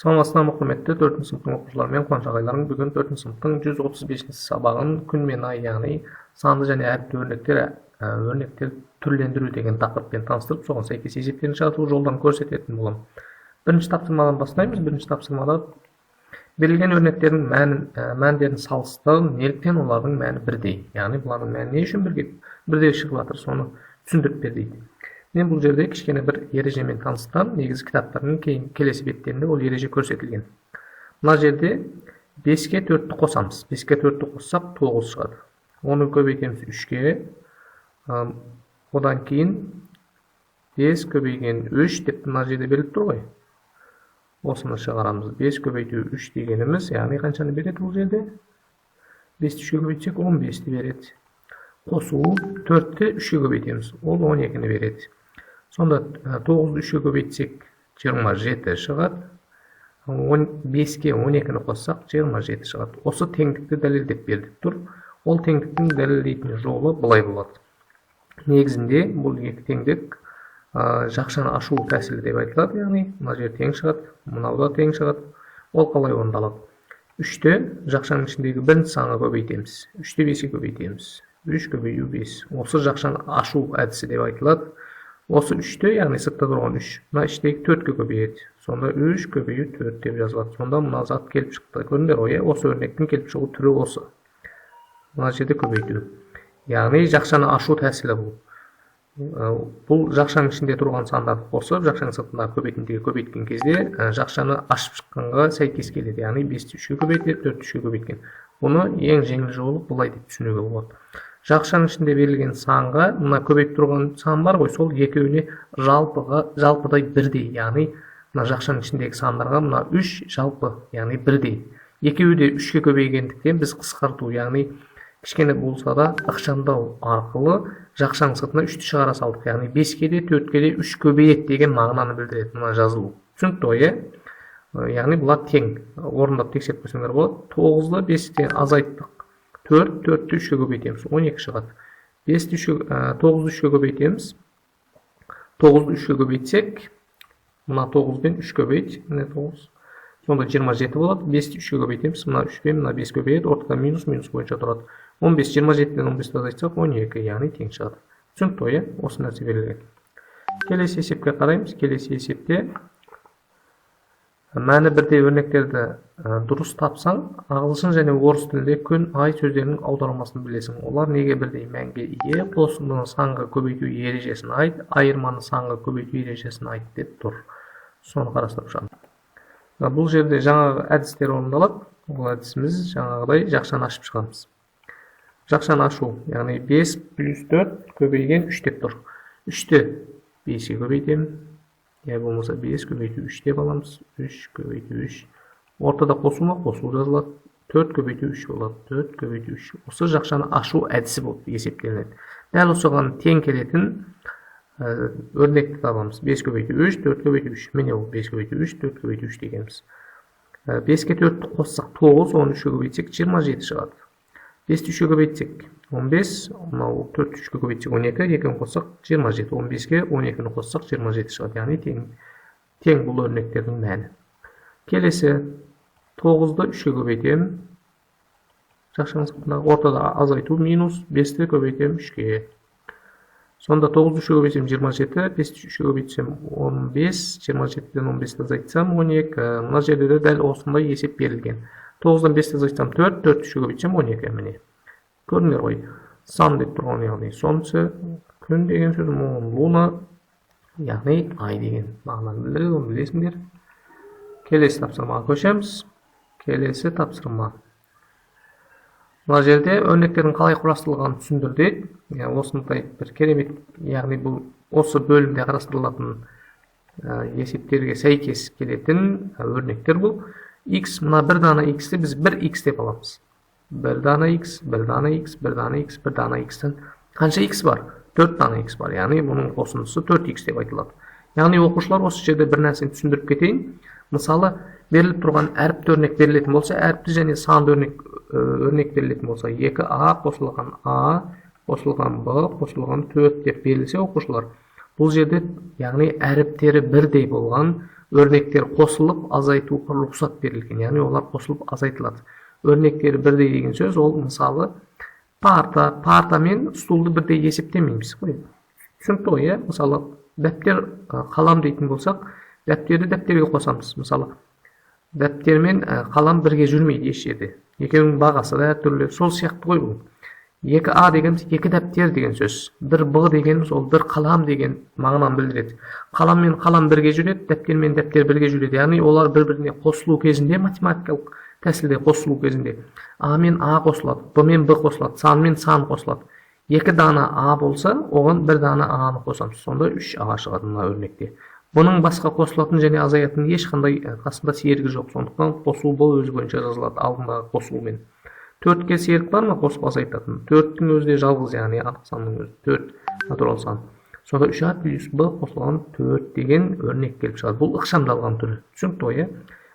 Саламатсыздар ма, құрметті төртінші сыныптың оқушылары мен Қуаныш ағайларың. Бүгін төртінші сыныптың 135 сабағын күн мен ай, яғни санды және әріпті өрнектер, өрнектер түрлендіру деген тақырыппен таныстырып, соған сәйкес есептерін шығару жолдарын көрсететін боламын. Бірінші тапсырмадан бастаймыз. Бірінші тапсырмада берілген өрнектердің мәнін, мәндерін салыстыру, неліктен олардың мәні бірдей, яғни бұлардың мәні не үшін бірге бірдей шығып жатыр, соны түсіндіріп бер дейді. Мен бұл жерде кішкене бір ережемен таныстырамын. Негізі кітаптардың кейін келесі беттерінде ол ереже көрсетілген. Мына жерде 5-ке 4-ті қосамыз. 5-ке 4-ті қоссақ, 9 шығады. Оны көбейтеміз 3-ке. Одан кейін 5 көбейген 3 деп мына жерде беріліп тұр ғой. Осыны шығарамыз. 5 көбейту 3 дегеніміз, яғни қаншаны береді бұл жерде? 5-ті 3-ке көбейтсек, 15-ті береді. Қосу 4-ті 3-ке көбейтеміз. Ол 12-ні береді. Сонда 9-ды 3-ке көбейтсек, 27 шығады. 5-ке 12-ні қоссақ, 27 шығады. Осы теңдікті дәлелдеп бер деп тұр. Ол теңдіктің дәлелдейтін жолы былай болады. Негізінде бұл екі теңдік жақшаны ашу тәсілі деп айтылады, яғни мына жер тең шығады, мынау да тең шығады. Ол қалай орындалады? 3-ті жақшаның ішіндегі бірінші санға көбейтеміз. 3-ті 5-ке көбейтеміз. 3 көбейту 5. Осы жақшаны ашу әдісі деп айтылады. Осы 3-ті, яғни сыртта тұрған 3, мына іштегі 4-ке көбейеді. Сонда 3 көбею 4 деп жазылады. Сонда мына зат келіп шықты. Көрдіңдер ғой, иә? Осы өрнектің келіп шығу түрі осы. Мына жерде көбейту. Яғни жақшаны ашу тәсілі бұл. Бұл жақшаның ішінде тұрған сандарды қосып, жақшаның сыртындағы көбейтіндіге көбейткен кезде жақшаны ашып шыққанға сәйкес келеді. Яғни 5-ті 3-ке көбейтеді, 4-ті 3-ке көбейткен. Бұны ең жеңіл жолы былай деп түсінуге болады. Жақшаның ішінде берілген санға мына көбейіп тұрған сан бар ғой, сол екеуіне жалпыға жалпыдай бірдей, яғни мына жақшаның ішіндегі сандарға мына 3 жалпы, яғни бірдей. Екеуі де 3-ке көбейгендіктен, біз қысқарту, яғни кішкене болса да ықшамдау арқылы жақшаның сыртына 3-ті шығара салдық. Яғни 5-ке де, 4-ке де 3 көбейеді деген мағынаны білдіреді мына жазылу. Түсінікті ғой, иә? Яғни бұлар тең. Орындап тексеріп көрсеңдер болады. 9-ды 5-тен азайттық. 4, 4-ті 3-ке көбейтеміз. 12 шығады. 5-ті 3-ке, 9-ды 3-ке көбейтеміз. 9-ды 3-ке көбейтсек, мына 9 бен 3 көбейт, міне 9. Сонда 27 болады. 5-ті 3-ке көбейтеміз. Мына 3 пен мына 5 көбейеді. Ортада минус, минус бойынша тұрады. 15, 27-ден 15-ті азайтсақ, 12, яғни тең шығады. Түсінікті ғой, иә? Осы нәрсе берілген. Келесі есепке қараймыз. Келесі есепте мәні бірдей өрнектерді дұрыс тапсаң, ағылшын және орыс тілінде күн, ай сөздерінің аудармасын білесің. Олар неге бірдей мәнге ие? Қосындыны санға көбейту ережесін айт, айырманы санға көбейту ережесін айт деп тұр. Соны қарастырып шығамыз. Бұл жерде жаңағы әдістер орындалады. Ол әдісіміз жаңағыдай жақшаны ашып шығамыз. Жақшаны ашу, яғни 5 плюс 4 көбейген 3 деп тұр. 3-ті 5-ке көбейтемін. Я болмаса 5 көбейту 3 деп аламыз. 3 көбейту 3. Ортада қосу ма? Қосу жазылады. 4 көбейту 3 болады. 4 көбейту 3. Осы жақшаны ашу әдісі болып есептелінеді. Дәл осыған тең келетін өрнекті табамыз. 5 көбейту 3, 4 көбейту 3. Міне, ол 5 көбейту 3, 4 көбейту 3 дегеніміз. 5-ке 4-ті қоссақ, 9, оны 3-ке көбейтсек, 27 шығады. 5-ті 3-ке көбейтсек, 15, мынау 4-ті 3-ке көбейтсек, 12, екеуін қоссақ, 27. 15-ке 12-ні қоссақ, 27 шығады. Яғни тең, тең бұл өрнектердің мәні. Келесі 9-ды 3-ке көбейтемін. Жақшаның сыртындағы ортада азайту минус, 5-ті көбейтемін 3-ке. Сонда 9-ды 3-ке көбейтсем, 27, 5-ті 3-ке көбейтсем, 15, 27-ден 15-ті азайтсам, 12. Мына жерде де дәл осындай есеп берілген. 9-дан 5-ті азайтсам, 4, 4-ті 3-ке көбейтсем, 12. Міне. Көрдіңдер ғой. Sun деп тұрған, яғни солнце, күн деген сөз, moon, луна, яғни ай деген мағынаны білдіреді, оны білесіңдер. Келесі тапсырмаға көшеміз. Келесі тапсырма. Мына жерде өрнектердің қалай құрастырылғанын түсіндір дейді. Осындай бір керемет, яғни бұл осы бөлімде қарастырылатын есептерге сәйкес келетін өрнектер бұл. X, мына бір дана x-ті біз бір x деп аламыз. Бір дана x, бір дана x, бір дана x, бір дана x-тен қанша x бар? 4 дана x бар. Яғни бұның қосындысы 4x деп айтылады. Яғни, оқушылар, осы жерде бір нәрсені түсіндіріп кетейін. Мысалы, беріліп тұрған әріпті өрнек берілетін болса, әріпті және санды өрнек, өрнек берілетін болса, 2а қосылған а қосылған б қосылған 4 деп берілсе, оқушылар, бұл жерде, яғни әріптері бірдей болған Өрнектер қосылып азайтуға рұқсат берілген, яғни олар қосылып азайтылады. Өрнектері бірдей деген сөз, ол мысалы парта мен стулды бірдей есептемейміз ғой. Түсінікті ғой, иә? Мысалы, дәптер, қалам дейтін болсақ, дәптерді дәптерге қосамыз. Мысалы, дәптер мен қалам бірге жүрмейді еш жерде. Екеуінің бағасы да әртүрлі. Сол сияқты ғой бұл. 2А дегеніміз 2 дәптер деген сөз. 1Б дегеніміз ол бір қалам деген мағынаны білдіреді. Қалам мен қалам бірге жүреді, дәптер мен дәптер бірге жүреді. Яғни олар бір-біріне қосылу кезінде, математикалық тәсілде қосылу кезінде А мен А қосылады, Б мен Б қосылады, сан мен сан қосылады. 2 дана А болса, оған 1 дана А-ны қосамыз. Сонда 3А шығады мына өрнекте. Бұның басқа қосылатын және азаятын ешқандай қасында серігі жоқ. Сондықтан қосу бұл өз бойынша жазылады, алдындағы қосумен. 4-ке серік бар ма қосып азайтатын? 4-тің өзі де жалғыз, яғни анық санның өзі 4 натурал сан. Сонда 3А плюс Б қосылған 4 деген өрнек келіп шығады. Бұл ықшамдалған түрі. Түсінікті ғой, иә?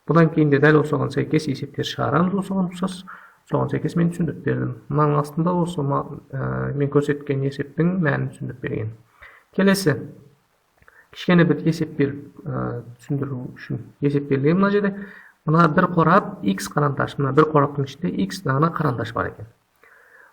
Бұдан кейін де дәл осыған сәйкес есептер шығарамыз, осыған ұқсас. Соған сәйкес мен түсіндіріп бердім. Мынаның астында осы мен көрсеткен есептің мәнін түсіндіріп берген. Келесі кішкене бір есеп беріп, түсіндіру үшін есеп берілген мына жерде. Мына бір қорап X қарандаш, мына бір қораптың ішінде X дана қарандаш бар екен.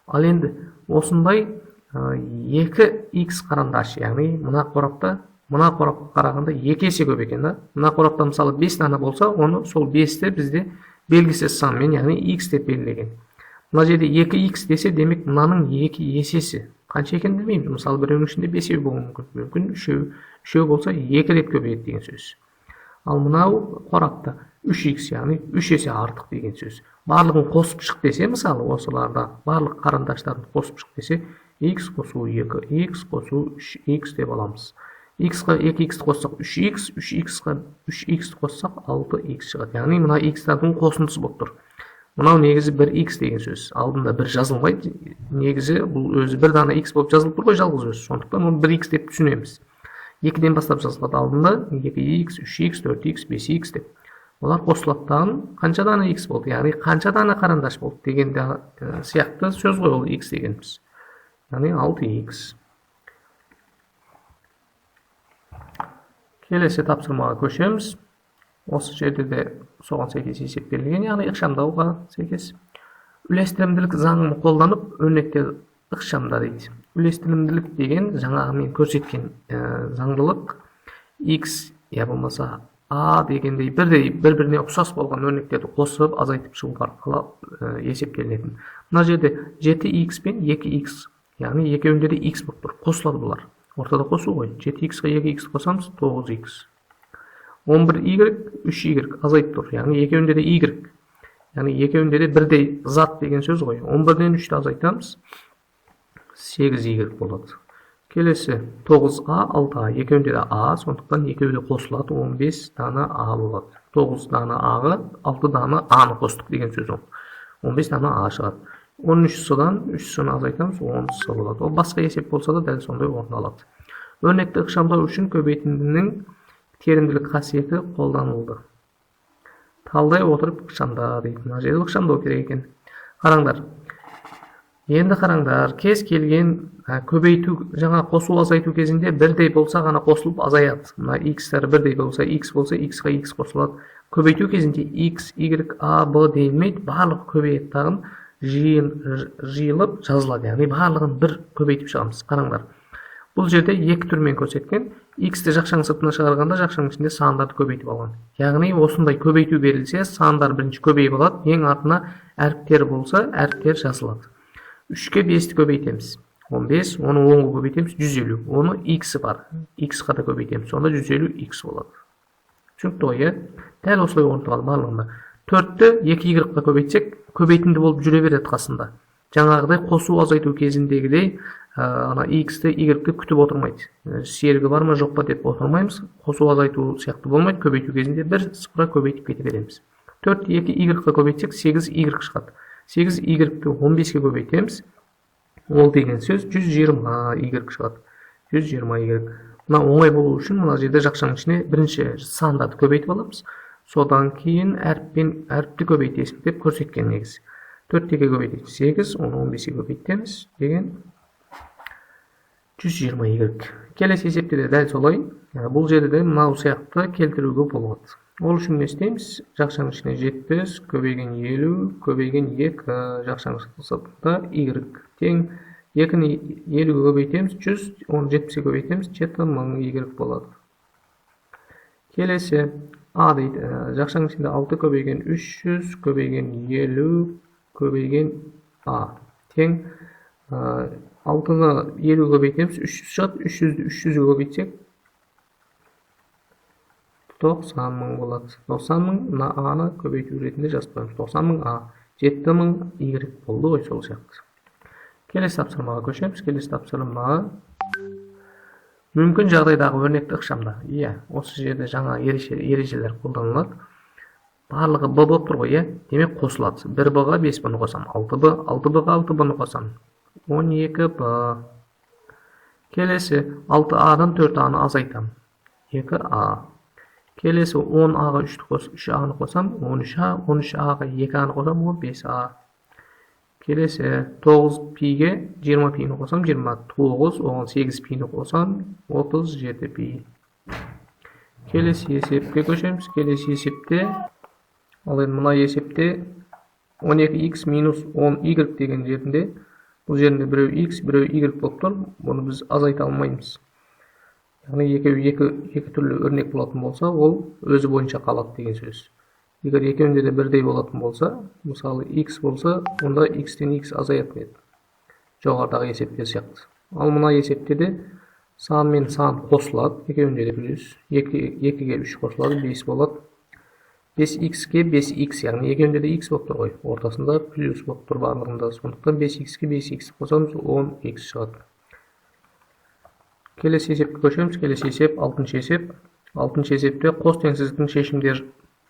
Ал енді осындай 2X қарандаш, яғни мына қорапта мына қорапқа қарағанда 2 есе көп екен да. Мына қорапта мысалы 5 дана болса, оны сол 5-ті бізде белгісіз санмен, яғни X деп белгілеген. Мына жерде 2X десе, демек мынаның 2 есесі қанша екенін білмейміз. Мысалы, біреуінің ішінде 5 болуы мүмкін, мүмкін 3 болса 2 рет көбейеді деген сөз. Ал мынау қорапта 3X, яғни 3 есе артық деген сөз. Барлығын қосып шық десе, мысалы, осыларда барлық қарандаштарын қосып шық десе, X қосу 2X қосу 3X деп аламыз. X-қа 2X-ті қоссақ 3X, 3X-қа 3X-ті қоссақ 6X шығады. Яғни мына X-тардың қосындысы болып тұр. Мынау негізі 1X деген сөз. Алдында бір жазылмайды. Негізі бұл өзі бір дана X болып жазылып тұр ғой, жалғыз өзі. Сондықтан оны 1X деп түсінеміз. 2-ден бастап жазылады алдында 2X, 3X, 4X, 5X деп. Олар қосылады дағы қанша дана X болды, яғни қанша дана қарандаш болды деген сияқты сөз ғой ол X дегеніміз. Яғни 6X. Келесі тапсырмаға көшеміз. Осы жерде де соған сәйкес есеп берілген, яғни ықшамдауға сәйкес. Үлестірімділік заңын қолданып өрнектер ықшамда дейді. Үлестірімділік деген жаңағы мен көрсеткен заңдылық X я болмаса А дегендей бірдей бір-біріне ұқсас болған өрнектерді қосып азайтып шығу арқылы есептелінетін. Мына жерде 7X пен 2X, яғни екеуінде де X болып тұр, қосылады бұлар. Ортада қосу ғой. 7X-қа 2X қосамыз, 9X. 11Y, 3Y азайып тұр. Яғни екеуінде де Y. Яғни екеуінде де бірдей зат деген сөз ғой. 11-ден 3-ті азайтамыз, 8Y болады. Келесі 9А, 6А. Екеуінде де А, сондықтан екеуі де қосылады. 15 дана А болады. 9 дана А-ға 6 дана А-ны қостық деген сөз ол. 15 дана А шығады. 13 С-дан 3 С-ны азайтамыз, 10 С болады. Ол басқа есеп болса да дәл сондай орын алады. Өрнекті ықшамдау үшін көбейтіндінің теримділік қасиеті қолданылды. Талдай отырып ықшамда дейді. Мына жерде ықшамдау керек екен. Қараңдар. Енді қараңдар, кез келген көбейту, жаңа қосу азайту кезінде бірдей болса ғана қосылып азаяды. Мына X-тер бірдей болса, X болса, X-қа X қосылады. Көбейту кезінде X, Y, A, B делінбейді, барлығы көбейеді тағын жиылып жазылады. Яғни барлығын бір көбейтіп шығамыз. Қараңдар. Бұл жерде екі түрмен көрсеткен. X-ті жақшаның сыртына шығарғанда жақшаның ішінде сандарды көбейтіп алған. Яғни осындай көбейту берілсе, сандар бірінші көбейіп алады, ең артына әріптер болса, әріптер жазылады. 3-ке 5-ті көбейтеміз. 15, оны 10-ға көбейтеміз, 150. Оны X-і бар. X-қа да көбейтеміз. Сонда 150 X болады. Түсінікті ғой, иә? Дәл осылай орындалады барлығында. 4-ті 2 Y-қа көбейтсек, көбейтінді болып жүре береді қасында. Жаңағыдай қосу азайту кезіндегідей, ана X-ті, Y-ті күтіп отырмайды. Серігі бар ма, жоқ па деп отырмаймыз. Қосу азайту сияқты болмайды. Көбейту кезінде бір сыпыра көбейтіп кете береміз. 4 2 Y-қа көбейтсек, 8 Y шығады. 8 Y-ті 15-ке көбейтеміз. Ол деген сөз 120 Y шығады. 120 Y. Мына оңай болу үшін мына жерде жақшаның ішіне бірінші сандарды көбейтіп аламыз. Содан кейін әріпті көбейтесің деп көрсеткен негізі. 4 екіге көбейтеміз, 8, оны 15-ке көбейтеміз деген 120 Y. Келесі есепте де дәл солай. Бұл жерде де мынау сияқты келтіруге болады. Ол үшін не істейміз? Жақшаның ішіне 70 көбейген 50 көбейген 2 жақшаның сыртында y тең 2-ні 50-ге көбейтеміз 100, оны 70-ге көбейтеміз 7000 y болады. Келесі а дейді. Жақшаның ішінде 6 көбейген 300 көбейген 50 көбейген а тең 6-ны 50-ге көбейтеміз 300 шығады. 300-ді 300-ге көбейтсек 90 мың болады. 90 мың мына а-ны көбейту ретінде жазып қоямыз. 90 мың а 7 мың y болды ғой, сол сияқты. Келесі тапсырмаға көшеміз. Келесі тапсырма мүмкін жағдайдағы өрнекті ықшамда. Иә, осы жерде жаңа ережелер қолданылады. Барлығы б болып тұр ғой, иә? Демек қосылады. 1 б-ға 5 б-ны қосам, 6 б, 6 б-ға 6 б-ны қосам, 12 б. Келесі 6 а-дан 4 а-ны азайтам, 2 а. Келесі 10 а-ға 3 а-ны қосам, 13 а, 13 а-ға 2 а-ны қосам, 15 а. Келесі 9 пиге 20 пині қосам, 29, оған 8 пині қосам, 37 пи. Келесі есепке көшеміз. Келесі есепте, ал енді мына есепте 12x минус 10y деген жерінде, бұл жерінде біреу x, біреу y болып тұр. Бұны біз азайта алмаймыз. Яғни екеуі екі түрлі өрнек болатын болса, ол өзі бойынша қалады деген сөз. Егер екеуінде де бірдей болатын болса, мысалы x болса, онда x-тен x азаятын еді. Жоғарыдағы есептер сияқты. Ал мына есепте де сан мен сан қосылады, екеуінде де плюс. 2-ге 3 қосылады, 5 болады. 5x-ке 5x, яғни екеуінде де x болып тұр ғой. Ортасында плюс болып тұр барлығында. Сондықтан 5x-ке 5x қосамыз, 10x шығады. Келесі есепке көшеміз. Келесі есеп 6-шы есеп. 6-шы есепте қос теңсіздіктің шешімдер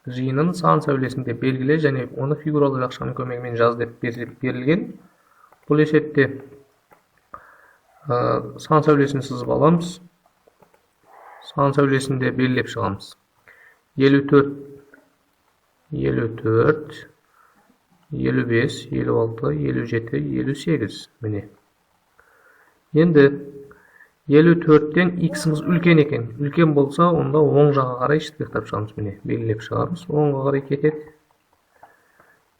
жиынын сан сәулесінде белгіле және оны фигуралы жақшаның көмегімен жаз деп берілген. Бұл есепте сан сәулесін сызып аламыз. Сан сәулесінде белгілеп шығамыз. 54, 54, 55, 56, 57, 58. Міне. Енді 54-тен x-іміз үлкен екен. Үлкен болса, онда оң жаққа қарай штрихтап шығамыз. Міне, белгілеп шығамыз. Оңға қарай кетеді.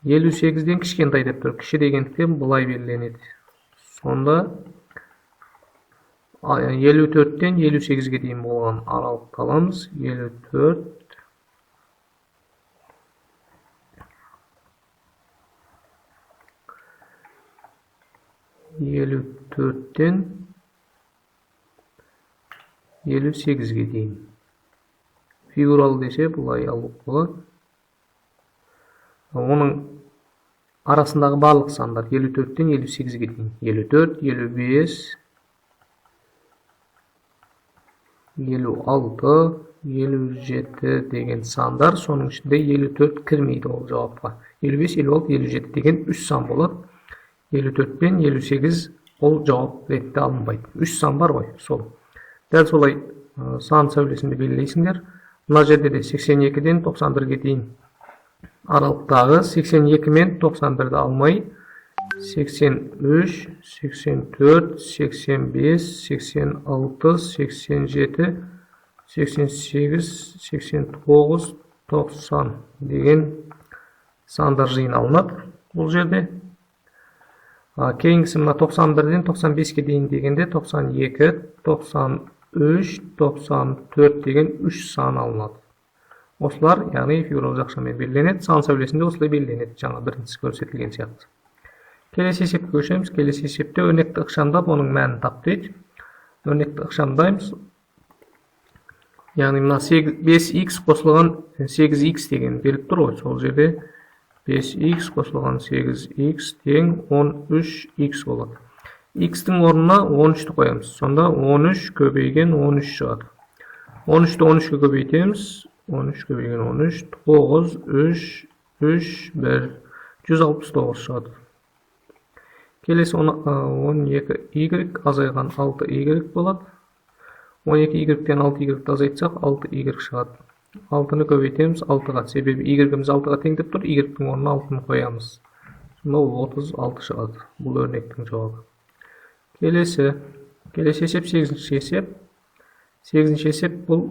58-ден кішкентай деп тұр. Кіші дегендіктен былай белгіленеді. Сонда 54-тен 58-ге дейін болған аралықты аламыз. 54 54-тен 58-ге дейін. Фигуралы десе бұлай алуға болады. Оның арасындағы барлық сандар 54-тен 58-ге дейін. 54, 55, 56, 57 деген сандар, соның ішінде 54 кірмейді ол жауапқа. 55, 56, 57 деген 3 сан болады. 54 пен 58 ол жауап ретінде алынбайды. 3 сан бар ғой, сол. Дәл солай сан сәулесінде белгілейсіңдер. Мына жерде де 82-ден 91-ге дейін аралықтағы 82 мен 91-ді алмай 83, 84, 85, 86, 87, 88, 89, 90 деген сандар жиыны алынады бұл жерде. Кейінгісі мына 91-ден 95-ке дейін дегенде 92, 93, 94 деген 3 сан алынады. Осылар, яғни фигуралы жақшамен белгіленеді. Сан сәулесінде осылай белгіленеді, жаңа біріншісі көрсетілген сияқты. Келесі есепке көшеміз. Келесі есепте өрнекті ықшамдап, оның мәнін тап дейді. Өрнекті ықшамдаймыз. Яғни мына 5x қосылған 8x деген беріліп тұр ғой. Сол жерде 5x қосылған 8x тең 13x болады. X-тің орнына 13-ті қоямыз. Сонда 13 көбейген 13 шығады. 13-ті 13-ке көбейтеміз. 13 көбейген 13, 9, 3, 3, 1, 169 шығады. Келесі 12y азайған 6y болады. 12y-тен 6y-ті азайтсақ, 6y шығады. 6-ны көбейтеміз 6-ға. Себебі y-іміз 6-ға тең деп тұр, y-тің орнына 6-ны қоямыз. Сонда 36 шығады. Бұл өрнектің жауабы. Келесі есеп 8-ші есеп. 8-ші есеп бұл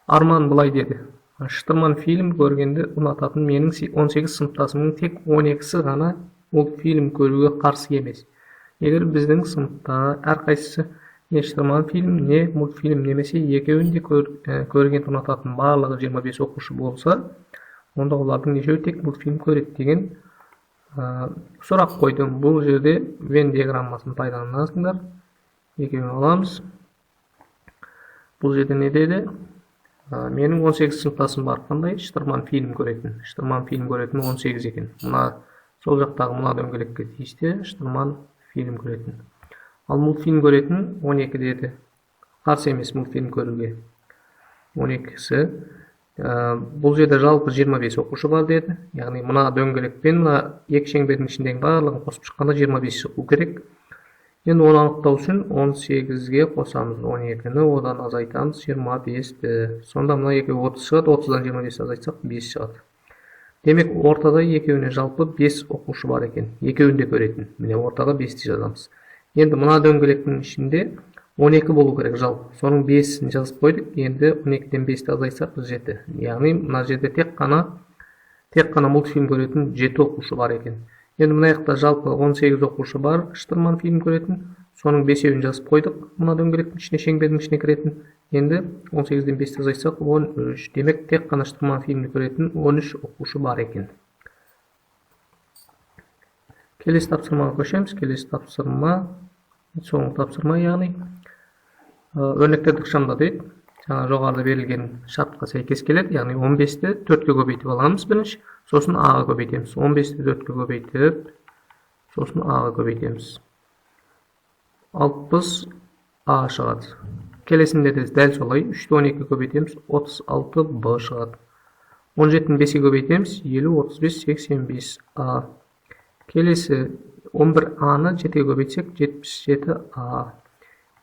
Арман былай деді. Шытырман фильм көргенді ұнататын менің 18 сыныптасымның тек 12-сі ғана мультфильм көруге қарсы емес. Егер біздің сыныпта әрқайсысы не шытырман фильм, не мультфильм немесе екеуін де көргенді ұнататын барлығы 25 оқушы болса, онда олардың нешеуі тек мультфильм көреді деген сұрақ қойдым. Бұл жерде Венн диаграммасын пайдаланасыңдар. Екеуін аламыз. Бұл жерде не деді? Менің 18 сыныптасым бар. Қандай? Шытырман фильм көретін. Шытырман фильм көретін 18 екен. Мына сол жақтағы мына дөңгелекке тиісті шытырман фильм көретін. Ал мультфильм көретін 12 деді. Қарсы емес мультфильм көруге. 12-сі. Бұл жерде жалпы 25 оқушы бар деді. Яғни мына дөңгелекпен мына екі шеңбердің ішіндегі барлығын қосып шыққанда 25 шығу керек. Енді оны анықтау үшін 18-ге қосамыз 12-ні, одан азайтамыз 25-ті. Сонда мына екеуі 30 шығады, 30-дан 25 азайтсақ 5 шығады. Демек, ортада екеуіне жалпы 5 оқушы бар екен. Екеуін де көретін. Міне ортаға 5-ті жазамыз. Енді мына дөңгелектің ішінде 12 болу керек жалпы. Соның 5-ін жазып қойдық. Енді 12-ден 5-ті азайтсақ 7. Яғни мына жерде тек қана мультфильм көретін 7 оқушы бар екен. Енді мына жақта жалпы 18 оқушы бар шытырман фильм көретін. Соның 5-еуін жазып қойдық. Мына дөңгелектің ішіне, шеңбердің ішіне кіретін. Енді 18-ден 5-ті азайтсақ 13. Демек, тек қана шытырман фильмді көретін 13 оқушы бар екен. Келесі тапсырмаға көшеміз. Келесі тапсырма, соңғы тапсырма, яғни өрнектерді ықшамда дейді. Жаңа жоғарыда берілген шартқа сәйкес келеді. Яғни 15-ті 4-ке көбейтіп аламыз бірінші, сосын А-ға көбейтеміз. 15-ті 4-ке көбейтіп, сосын А-ға көбейтеміз. 60 А шығады. Келесінде де дәл солай 3-ті 12-ге көбейтеміз, 36 Б шығады. 17-ні 5-ке көбейтеміз, 50, 35, 85 А. Келесі 11 А-ны 7-ге көбейтсек, 77 А.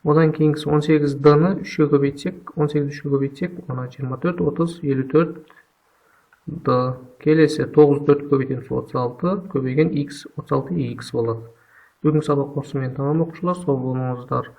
Одан кейінгісі 18 Д-ны 3-ге көбейтсек, 18 3-ге көбейтсек, мына 24, 30, 54 Д. Келесі 9 4-ке көбейтеміз, 36, көбейген X, 36 X болады. Бүгінгі сабақ осымен тамам, оқушылар. Сау болыңыздар.